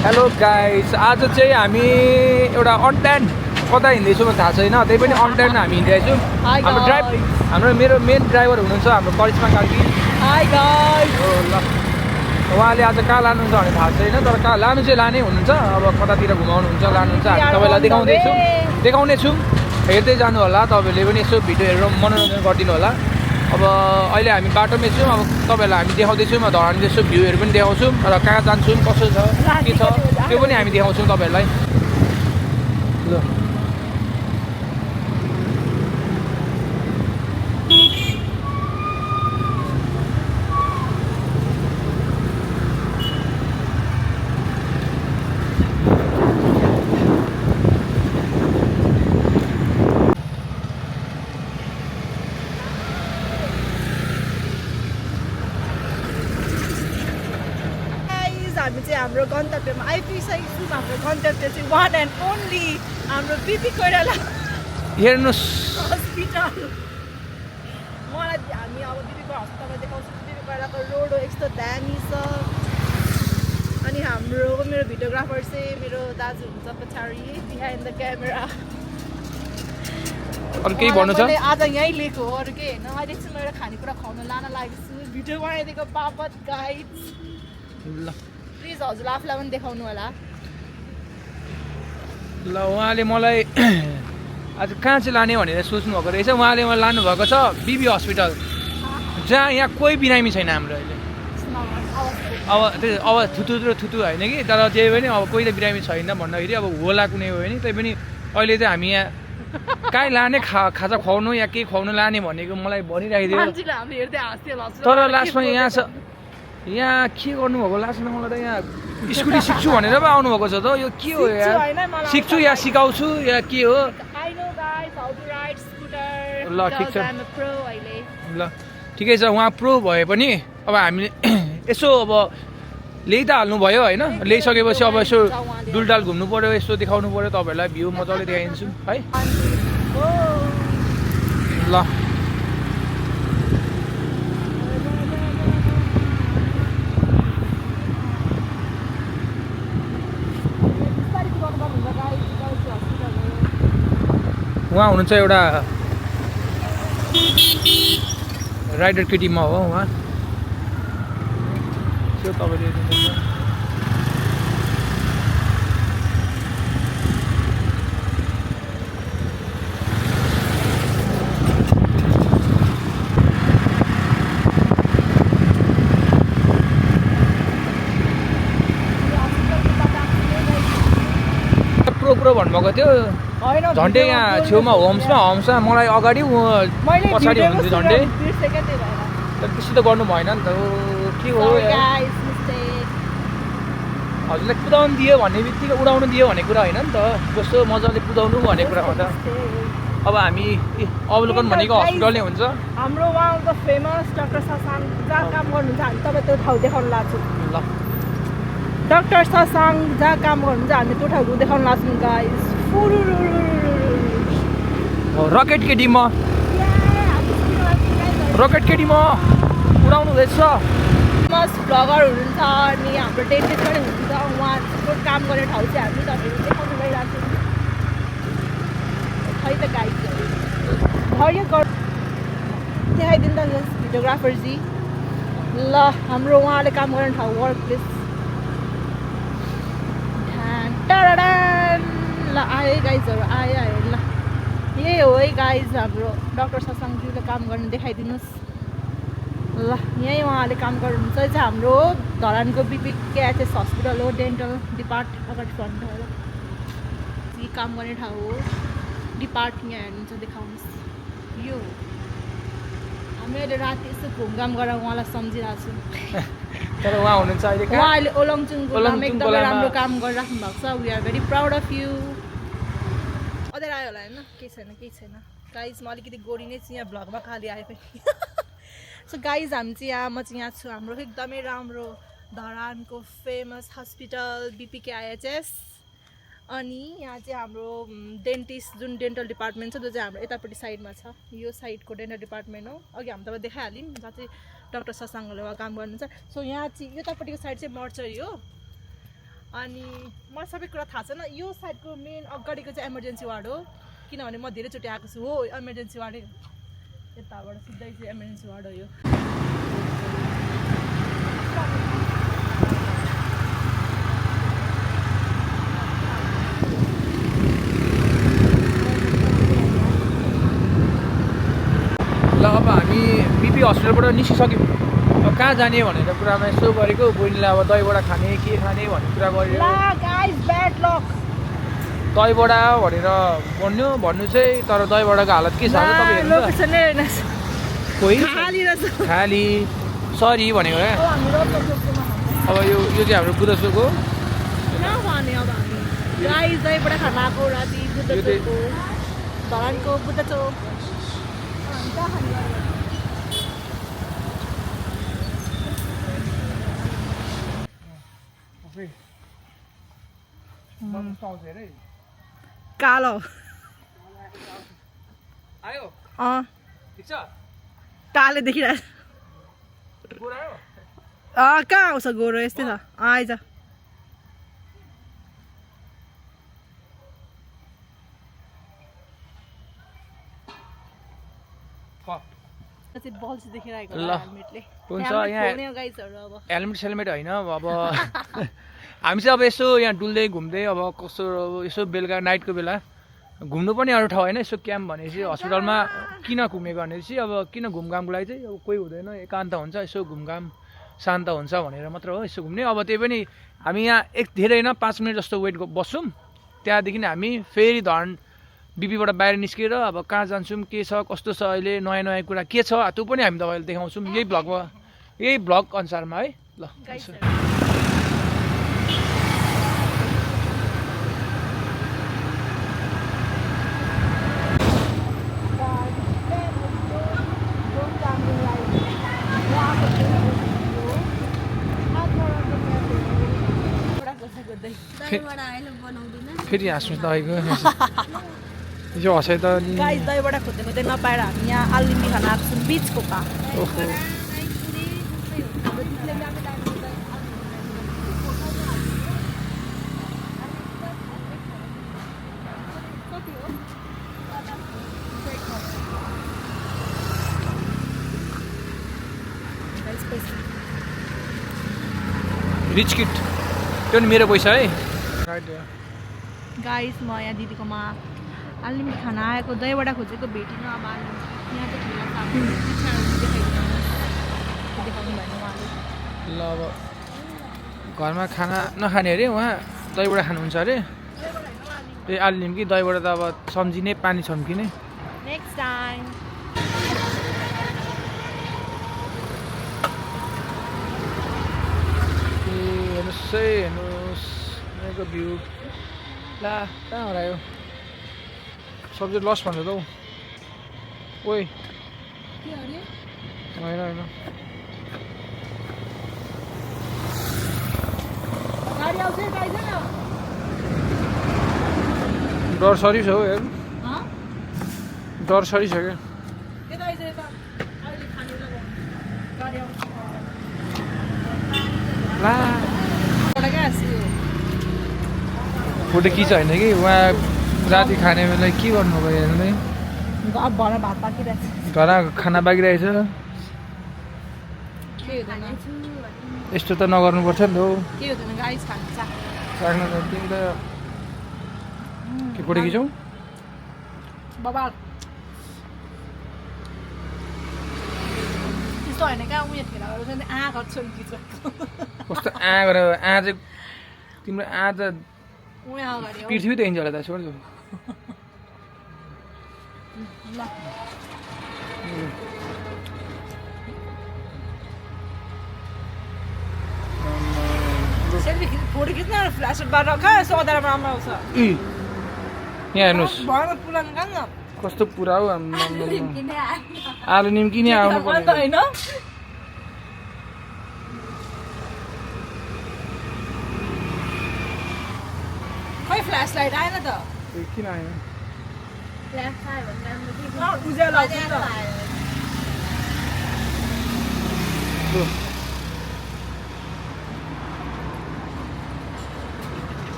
Hello guys, आज चाहिँ हामी एउटा अनट्यान कता हिँड्दैछौँ भने थाहा छैन, त्यही पनि अनट्यान हामी हिँडिरहेछौँ। हाम्रो मेरो मेन ड्राइभर हुनुहुन्छ हाम्रो करिश्मा कार्की। High guys. ल उहाँले आज कहाँ लानुहुन्छ भने थाहा छैन, तर कहाँ लानु चाहिँ लानै हुनुहुन्छ। अब कतातिर घुमाउनुहुन्छ लानुहुन्छ हामी तपाईँलाई देखाउनेछौँ। हेर्दै जानु होला, तपाईँहरूले पनि यसो भिडियो हेरेर मनोरञ्जन गरिदिनु होला। अब अहिले हामी बाटोमै छौँ, अब तपाईँहरूलाई हामी देखाउँदैछौँ, धरानको यसो भ्यूहरू पनि देखाउँछौँ र कहाँ जान्छौँ कसो छ के छ त्यो पनि हामी देखाउँछौँ तपाईँहरूलाई। ल हामी चाहिँ हाम्रो गन्तव्यमा आइपुगिसकेको छौँ। हाम्रो गन्तव्य चाहिँ वान एन्ड ओन्ली हाम्रो बिपी कोइराला हेर्नुहोस् हस्पिटल। मलाई हामी अब बिपीको हस्पिटलमा देखाउँछौँ। बिपी कोइरालाको रोड यस्तो दामी छ। अनि मेरो भिडियोग्राफर चाहिँ मेरो दाजु हुन्छ पछाडि बिहाइन्ड द क्यामेरा। अरू केही भन्नु छ? आज यहीँ लिएको हो, अरू केही होइन। अहिले चाहिँ म एउटा खानेकुरा खुवाउन लान लागेको छु भिडियो बनाइदिएको बापत गाइड। ल प्लिज हजुर आफूलाई पनि देखाउनु होला। ल उहाँले मलाई आज कहाँ चाहिँ लाने भनेर सोच्नु भएको रहेछ। उहाँले मलाई लानुभएको छ बिबी हस्पिटल, जहाँ यहाँ कोही बिरामी छैन हाम्रो अहिले। अब थुतु होइन कि, तर त्यही पनि अब कोही त बिरामी छैन भन्दाखेरि अब होला कुनै हो भने, त्यही पनि अहिले चाहिँ हामी यहाँ कहीँ लाने खाजा खुवाउनु या केही खुवाउनु लाने भनेको मलाई भनिराखिदियो। तर लास्टमा यहाँ छ, यहाँ के गर्नुभएको लास्टमा मलाई त यहाँ स्कुटी सिक्छु भनेर पो आउनुभएको छ त। यो के हो यार, सिक्छु या सिकाउँछु या के हो? ल ठिक छ, ल ठिकै छ। उहाँ प्रो भए पनि अब हामीले यसो अब ल्याइ त हाल्नुभयो होइन, ल्याइसकेपछि अब यसो डुलडाल घुम्नु पऱ्यो, यसो देखाउनु पऱ्यो तपाईँहरूलाई। भ्यू मजाले देखाइदिन्छु है। ल उहाँ हुनुहुन्छ एउटा राइडर केटीमा हो उहाँ। त्यो तपाईँले प्रो भन्नुभएको थियो। झन्डै यहाँ छेउमा होम्समा मलाई अगाडि पछाडि हुनुहुन्थ्यो झन्डै। तर त्यस्तो त गर्नु भएन नि त। के हो हजुरलाई कुदाउनु दियो भन्ने बित्तिकै उडाउनु दियो भन्ने कुरा होइन नि त। कस्तो मजाले कुदाउनु भन्ने कुरा हो त। अब हामी अवलोकन भनेको हस्पिटल नै हुन्छ। हाम्रो उहाँको फेमस डाक्टर ससाङ जहाँ काम गर्नुहुन्छ, हामी तपाईँ त्यो ठाउँ देखाउनु लाग्छौँ। ल डाक्टर ससाङ जहाँ काम गर्नुहुन्छ हामी त्यो ठाउँ देखाउनु लाग्छौँ गाइस। रकेट केटी म उडाउनु हुँदैछ। फेमस भ्लगर हुनुहुन्छ अनि हाम्रो डेन्टिस्ट पनि हुनुहुन्छ। उहाँको काम गर्ने ठाउँ चाहिँ हामी तपाईँहरू देखाउनु गइरहेको छौँ। खै त गाइडहरू देखाइदिनु त भिडियोग्राफरजी। ल हाम्रो उहाँले काम गर्ने ठाउँ वर्क प्लेस। ल आयो गाइजहरू आयो ल यही हो है गाइज हाम्रो डाक्टर ससाङज्यूले काम गर्ने। देखाइदिनुहोस् ल यहीँ उहाँले काम गर्नुहुन्छ। चाहिँ हाम्रो धरानको बिपिकेएचएस हस्पिटल हो, डेन्टल डिपार्ट अगाडि भन्नु होला। यी काम गर्ने ठाउँ हो, डिपार्ट यहाँ हेर्नुहुन्छ देखाउनुहोस्। यो हामी अहिले राति यसो घुमघाम गरेर उहाँलाई सम्झिरहेको छौँ। तर उहाँ हुनुहुन्छ अहिले उहाँले ओलङचुङ गोलामा एकदमै राम्रो काम गरिराख्नु भएको छ। We are very proud of you. अँध्यारो आयो होला होइन, केही छैन गाइज। म अलिकति गोरी नै छु यहाँ भ्लगमा खालि आए पनि। सो गाइज हामी चाहिँ म चाहिँ यहाँ छु हाम्रो एकदमै राम्रो धरानको फेमस हस्पिटल बिपिकेआइएचएस। अनि यहाँ चाहिँ हाम्रो डेन्टिस्ट जुन डेन्टल डिपार्टमेन्ट छ जो चाहिँ हाम्रो यतापट्टि साइडमा छ। यो साइडको डेन्टल डिपार्टमेन्ट हो। अघि हामी तपाईँ देखाइहाल्यौँ जहाँ चाहिँ डाक्टर ससाङले काम गर्नुहुन्छ। सो यहाँ चाहिँ यतापट्टिको साइड चाहिँ मर्चरी हो अनि मलाई सबै कुरा थाहा छैन यो साइडको मेन अगाडिको चाहिँ इमर्जेन्सी वार्ड हो किनभने म धेरैचोटि आएको छु हो इमर्जेन्सी वार्डै यताबाट सिधै चाहिँ इमर्जेन्सी वार्ड हो यो ल अब हामी बिपी हस्पिटलबाट निस्किसक्यौँ अब कहाँ जाने भनेर कुरामा यसो गरेको बहिनीलाई अब दहीबडा खाने के खाने भन्ने कुरा गरेर दहीबडा भनेर भन्नु चाहिँ तर दहीबडाको हालत के छ तपाईँ खाली सरी भनेको क्या अब यो चाहिँ हाम्रो बुद्धचोक हो दहीबडा खान आएको राति बुद्धचोकको धरानको बुद्धचोक कालो आयो ठिक छ काले देखिरहेको कहाँ आउँछ गोरो यस्तै छ आइज बल्छ देखिरहेको हेलमेटले हुन्छ यहाँ हेलमेट सेलमेट होइन अब हामी चाहिँ अब यसो यहाँ डुल्दै घुम्दै अब कस्तो यसो बेलुका नाइटको बेला घुम्नु पनि अरू ठाउँ होइन यसो क्याम्प भनेपछि हस्पिटलमा किन घुमेको भनेपछि अब किन घुमघामको लागि चाहिँ अब कोही हुँदैन एकान्त हुन्छ यसो घुमघाम शान्त हुन्छ भनेर मात्र हो यसो घुम्ने अब त्यही पनि हामी यहाँ धेरै न 5 मिनट जस्तो वेट बस्छौँ त्यहाँदेखि हामी फेरि धन बिपीबाट बाहिर निस्केर अब कहाँ जान्छौँ के छ कस्तो छ अहिले नयाँ नयाँ कुरा के छ त्यो पनि हामी तपाईँलाई देखाउँछौँ यही भ्लग अनुसारमा है ल फेरि हाँस्नु तपाईँको यो हँसाइ त गाइस दहीबाट खोज्दै खोज्दै नपाएर हामी यहाँ आलुमिमी खान आएको छौँ बिचको पा ओहो रिच किट त्यो नि मेरो पैसा है गाइस म यहाँ दिदीकोमा आलुमिमी खान आएको दहीबाट खोजेको भेटिनँ अब यहाँ चाहिँ देखाउनु भएन उहाँले ल अब घरमा खाना नखाने अरे उहाँ दहीबाट खानुहुन्छ अरे ए आलुमिमी कि दहीबाट त अब सम्झिने पानी छम्किने नेक्स्ट टाइम हेर्नुहोस् है हेर्नुहोस् यहाँको भ्यू ला कहाँ हरायो सब्जी लस भन्छ त हौ ओइ होइन होइन डर सरी छ हौ हेर डर सरी छ क्या ला फोटो खिच होइन कि उहाँ राति खाने बेला के गर्नु भयो हेर्नु घरमा खाना बाँकिरहेछ यस्तो त नगर्नुपर्छ नि त राख्नु त तिमी त के फोटो खिचौँ बाबा त्यस्तो होइन कहाँ उयो खेला गर्छ नि खिच कस्तो गरेर चाहिँ तिम्रो त पृथ्वी त हिँड्छ होला त छोड्छु फोटो खिच्न फ्ल्यास बाटो कहाँ सौदामा राम्रो आउँछ यहाँ हेर्नुहोस् पुरानो कहाँ न कस्तो पुरा हो आलु निम्की नै आउनु होइन खै फ्ल्यास लाइट आएन त किन आएन उज्यालो आउँछ नि त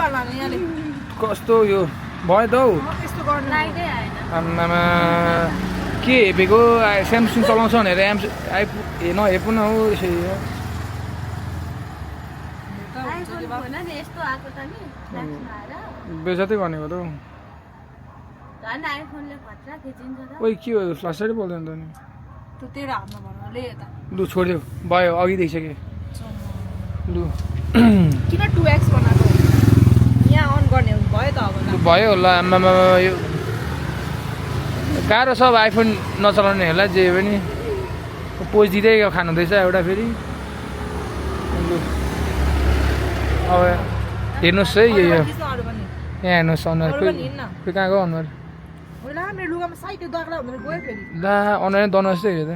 गर्ला नि यहाँले कस्तो यो भयो त हौ यस्तो गर्नु लाइटै आएन आम्मामा के हेपेको स्यामसङ चलाउँछ भनेर नहेपु न हौ यसरी आइफोन फोन नि यस्तो आएको त नि फ्ल्याक्समा आएर बेजतै गर्ने हो त हौ झन् आइफोनले खतरा खिचिन्छ त ओइ के हो फ्लासै बोल्दैन त नि त्यो तेरो हातमा भन्नु ले यता लु छोडिदेऊ भयो अघि देखिसकेँ लु किन 2x बनाएको यहाँ अन गर्ने हो भयो त अब लु भयो होला आम्मामा यो गाह्रो छ अब आइफोन नचलाउनेहरूलाई जे पनि पोज दिँदै खानुहुँदैछ एउटा फेरि लु अब हेर्नुहोस् है यो अरू यहाँ पनि हेर्नुहोस् अनुहार अरू खोइ पनि हिँड्न खोइ कहाँ गयो अनुहार होला मेरो लुगामा साइड दाग्ला भनेर गयो फेरि ला अनुहारै दन जस्तै हेर्दा